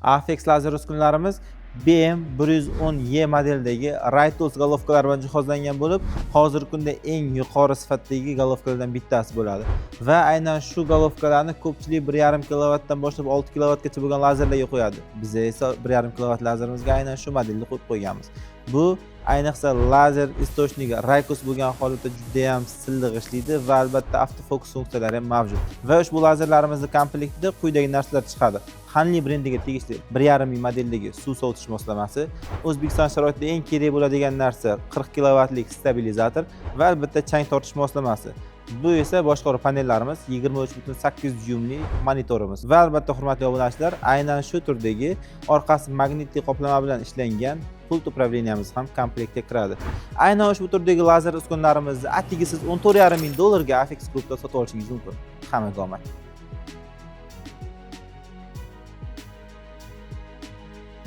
Afex lazer uskunalarimiz BM 110E modeldagi Raytools головка lar bilan jihozlangan bo'lib, hozirgi kunda eng yuqori sifatdagi головка lardan bittasi bo'ladi. Va aynan shu головка larni ko'pchilik 1,5 kilovatdan boshlab 6 kilovatgacha bo'lgan lazerlarga qo'yadi. Biz esa 1,5 kilovat lazerimizga aynan shu modelni qo'yib qo'yganmiz. Bu ayniqsa lazer источник i Raycus bo'lgan holatda juda ham silliq ishlaydi va albatta avtofokus funksiyalari ham mavjud. Va ushbu lazerlarimizni komplektida quyidagi narsalar chiqadi. Hanli brendiga tegishli 1,5 ming modeldagi suv sovutish moslamasi, O'zbekiston sharoitida eng kerak bo'ladigan narsa 40 kilovatlik stabilizator va albatta chang tortish moslamasi. Bu esa boshqaruv panellarimiz, 23,8 dyumli monitorimiz va albatta, hurmatli obunachilar, aynan shu turdagi orqasi magnitli qoplama bilan ishlangan pult управления miz ham komplektga kiradi. Aynan ushbu turdagi lazer uskunalarimizni atigi siz 14,5 ming dollarga Afex Groupda sotib olishingiz mumkin. Hammaga omad!